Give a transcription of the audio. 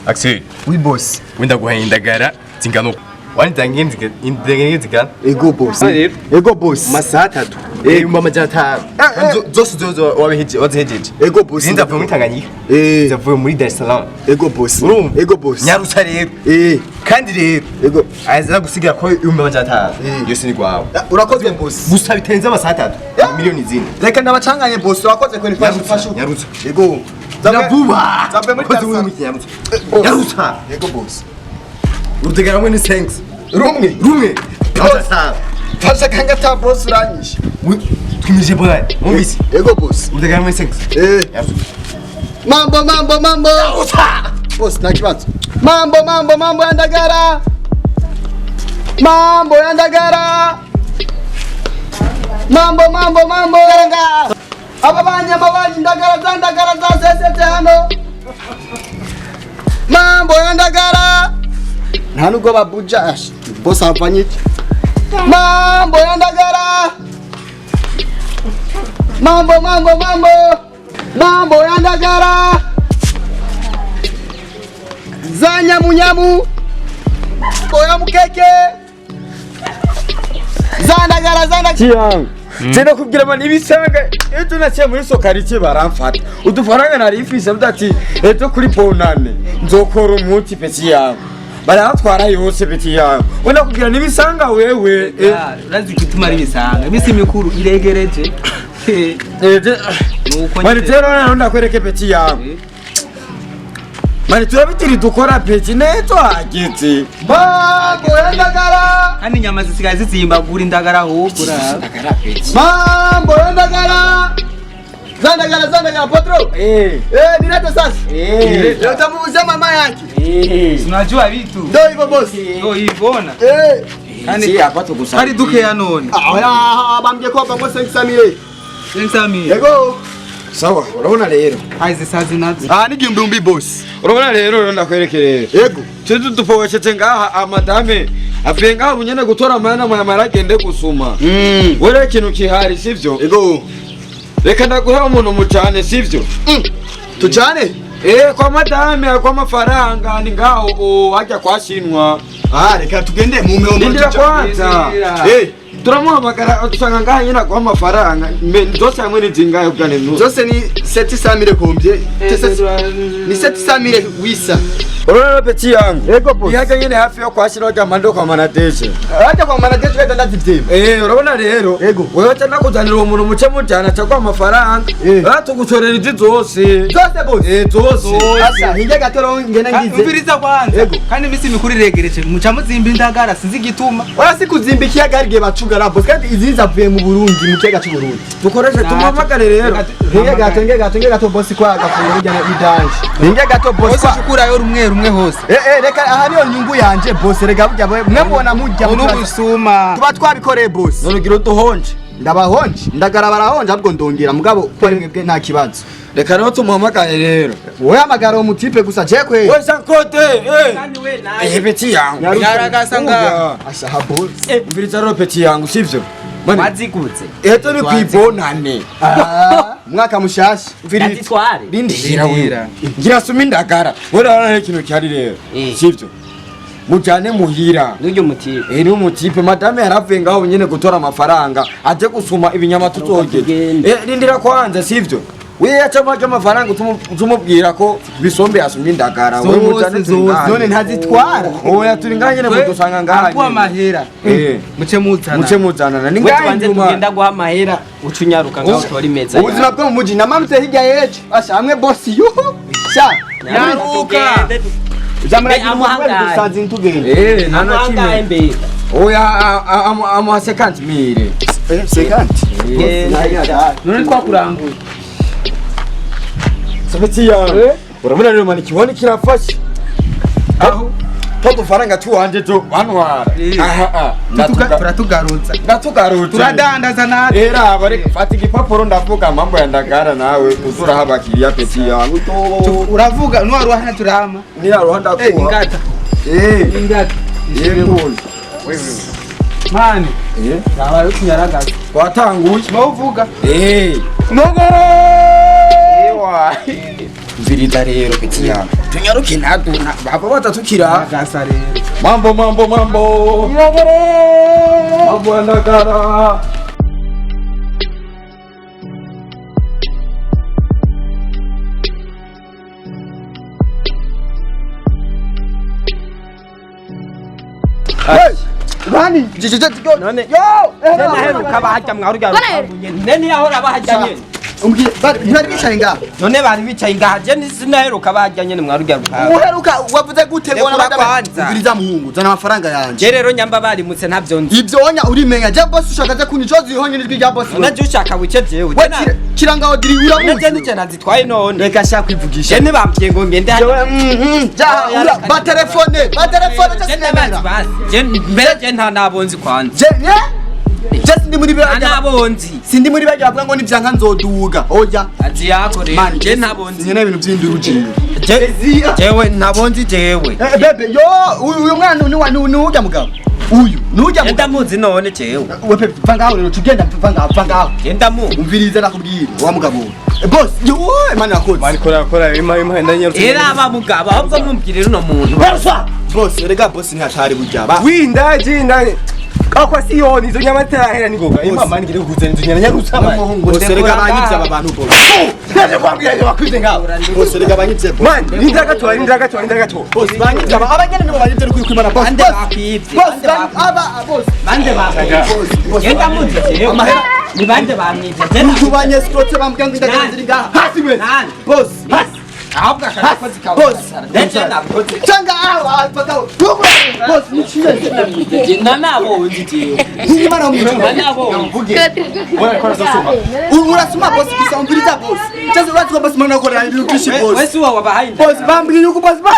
Axel. Oui, boss. Wenda guhaye indagara zingana uko wani indagara zingana. Ego, boss. Ah, rero. Ego, boss. Masaha 3, 500,000. Zose zose wabiheje, wazihejeje? Ego, boss. Izindi zavuye muri Tanganyika, zavuye muri Dar es Salaam. Ego, boss. Urumva? Ego, boss. Nyarutsa rero. Kandi rero aza gusigira ko 500,000 yose ni gwawe. Ah, urakoze, boss. Gusa bitarenze amasaha 3, 4,000,000. Reka ndabacanganye, boss. Urakoze kweli, fasha. Nyarutsa. Fasha. Nyarutsa. Ego. Na vuba. Zavuye muri Koze Dar es Salaam. wewe nyarutsa. Boss. Nyarutsa. Ego, boss. Urudagara rumwe ni thanks. Rumwe. Rumwe. Boss. Fasha kanga ta, boss, uranyishe. Twimije bonane mwumvise? Ego, boss. Urudagara rumwe thanks. Nyarutsa. Mambo, mambo, mambo. Boss, nta kibazo. Mambo, mambo, mambo ya ndagara. Mambo ya ndagara. Mambo, mambo, mambo. Aba banyama indagara za ndagara zasesetse hano. Mambo ya ndagara. Nta nubwo babuja. Ash, boss avanye iki? Mambo ya ndagara. Mambo, mambo, mambo. Mambo ya ndagara. Za nyamunyamu. Mambo ya mukeke. Za ndagara, za ndagara. Kiyango je kubwira abantu ibisanga ejo naciye muri sokarike baramfata udufaranga nari mfise, mvuga ati ejo kuri bonane nzokora umuti, petit yangu, baratwara yose, petit yangu. Wenda kubwira nibisanga wewe. Urazi igituma ari ibisanga? Iminsi mikuru iregereje. Nuko mani nyine. rero noneho ndakwereke, petit yangu. Mani turabitiri dukora, petit, nejo hageze. Mambo ya ndagara. Kandi inyama zisigaye zizimbagura indagara ahubwo uraba. Mambo ya ndagara. Za ndagara, za ndagara, patron. Nilete sasa. Leo utamuuzia mama yake. Unajua vitu. Ndio hivyo, boss. Ndio hivyo ona. Kandi Si hapa tugusa. hari dukeya none. Ah, bambwiye ko bangwa 500. Sensami. Yego. Sawa, urabona rero. Haizi sazi nazo. Ah, ni igihumbi, boss. Urabona rero ndakwereke rero. Yego. Twe dupoweshetse ngaha, amadame avuye ngaha bunyene gutora amahera mayamara agende gusuma. Wewe ikintu kihari sivyo? Yego. Reka ndaguha umuntu mucane, sivyo? Tujane? Kwa madame kwa mafaranga ni ngaho hajya kwa shinwa. Ah, reka tugende mu mwe. Ndindira kwanza. Turamuhamagara usanga ngaha nyine aguha amafaranga. Zose hamwe ni zingahe ubwane nu? Zose ni 700 combien? Ni 700 wisa. Urabona, petit yangu. Yego, boss. Ihajya nyine hafi yo kwa shinwa rya kwa manadeje. Hajya kwa manager twenda ndazivyema. Urabona rero. Yego. Wewe acha nakuzanira uwo muntu muce mujana aca guha amafaranga. Tugucorera izi zose. Zose, boss. Zose. Asa, hinge gato ngene ngize. Umviriza kwanza. Yego. Kandi iminsi mikuru iregereje muca muzimba indagara, sinzi igituma. Oya, si kuzimba ikiyaga, hari igihe bacugara, boss, kandi izi zavuye mu Burundi, mu kiyaga c'u Burundi. Dukoreshe tumuhamagare rero. Hinge gato, hinge gato, hinge gato, boss, kwa gafungo bijya n'idanje. Hinge gato, boss, Hose kwa. shukurayo rumwe rumwe hose. Reka aha niyo nyungu yanje, boss, reka burya mwe mubona mujya N'ubusuma. Tuba twabikoreye, boss. None ugira uduhonje. Ndabahonje? Ndagara barahonje, ahubwo ndongera mugabo ko ari mwebwe nta kibazo. Reka rero tumuhamagare rero. Wowe hamagara uwo mutipe gusa je kwe. We Jean Claude. Petit yangu. Yaragasa ngaha. Asha, boss. Umviriza rero, petit yangu, sivyo? Mani Wazigutse? ejo ni kwibonane. Ah, mwaka mushasha. Ndazitware? Rindira wewe. Ngira suma indagara. Wewe urabona ikintu cyari rero. Sivyo? Mujane muhira. N'uryo mutipe? Ni umutipe, madame yaravuye ngaho nyene gutora amafaranga aje gusuma ibinyama tuzoge. Tugende. Rindira kwanza, sivyo? We yaca amaje amafaranga utumubwira ko bisombe yasumye indagara. We mujane turi ngaha. None ntazitwara? Oya, turi ngaha nyene, mudusanga ngaha. Aguha Nyene. amahera. Muce muzana. Muce muzanana ni We ngaha tubanze inyuma. tugenda guha amahera, uca unyaruka ngaho utora imeza. Ubuzima bwo mu muji namanutse hirya y'ejo. Asha hamwe, boss, yuhu. Sha. Nyaruka. Zamura Amuhangaye. dusanze ntugende. Nta na Amuhangaye kimwe. mbega? Oya, amuha 50 mille. 50. None twakuranguye. Sabeti yawe. Urabona rero mani kibone kirafashe. Aho To dufaranga tuwanje to bantwara. Aha ah. Turatugarutsa. Ndatugarutse. Turadandaza natwe. Era abare fata igipapuro, ndavuga mambo ya ndagara, nawe uzuraha abakiriya, petit yangu to. Uravuga nuwaruhana turama. Niraruha ndakuha. Ingata. Ingata. Yego. Mani. Yabaye utunyaragaza. Twatanguye. Mawuvuga. Ndagara. Ewa. Mviriza rero petit yangu. Tunyaruke nadu baba batatukira. Gasa rero. Mambo mambo mambo. Mambo andagara. Bani None yo naheruka bahajya mwarurya rupangu nyene. Nene yahora bahajya nyene. Umbwire bari ntibari bicaye ngaha. None bari bicaye ngaha je sinaheruka bahajya nyene mwarurya rupangu. Uheruka wavuze gute ngo Rekura kwanza. Ubwiriza muhungu zana amafaranga yanje. Je rero nyamba barimutse ntavyo nzi. Ibyo onya urimenya je boss ushaka je kunyicoza ihonye n'ijwi rya boss. None je ushaka wice jewe. We kirangaho diri None je uramuzi. nije nazitwaye none. Reka shaka kwivugisha. Je ntibambwiye ngo ngende hajya. Ja ura ba telefone ba telefone Je je ndabazi sinemera. basi. Je mbere je nta nabonzi kwanza. Je ne? Je sindi muri Nta bajya. nabonzi. Sindi muri bajya bavuga ngo nivyanka nzoduga. Oya. Azi yako rero. Je ntabonzi. Nyene ibintu by'induru jewe. Jewe ntabonzi jewe. Eh bebe yo uyu mwana ni wa ni ujya mugabo. Uyu ni ujya Je mugabo. ndamuzi none jewe. We pepe va ngaho rero tugenda va ngaho va ngaho. Je ndamuzi. Umviriza nakubwira wa mugabo. Boss yo imana yakoze. Mani kora kora ima ima ndanyarutse. Era aba mugabo ahubwo mumbwirira uno muntu. Boss rega boss ntihatari burya ba. Windaji ndani. Akwa siyoni izo nyama tarahera ningoga. Ima mani ngire kuguzana izo nyama nyarutsa mani. Boss rega banyivye aba bantu boss. Ndaje kwambwira ibyo bakwize ngaho. Boss rega banyivye boss. Mani nindagatora nindagatora nindagatora. Boss banyivye aba abanyene nibo banyivye uri kwimana boss. Bande Boss bakwivye. Boss Bande bakwivye. aba boss. Bande bakwivye. Boss. Je ndamuzi jewe. Amahera. Ni bande bamwivye. Je ndamuzi. Tubanye scrote bambwira ngo indagara ziri ngaha. Hasi mwese. Nani? Boss. Hasi. Ahubwo akakozi kawe. Boss. Ndetse nakoze. Changa aho apakao. Boss nichiye. Na nabonzi jewe. Imana Na mu. nabonzi. Wewe kora sosoma. Urasuma boss kisa umviriza boss. Chazo uratuka boss mana ukora ibintu byinshi boss. Wese uwo wabahaye Boss bambwira yuko boss ba.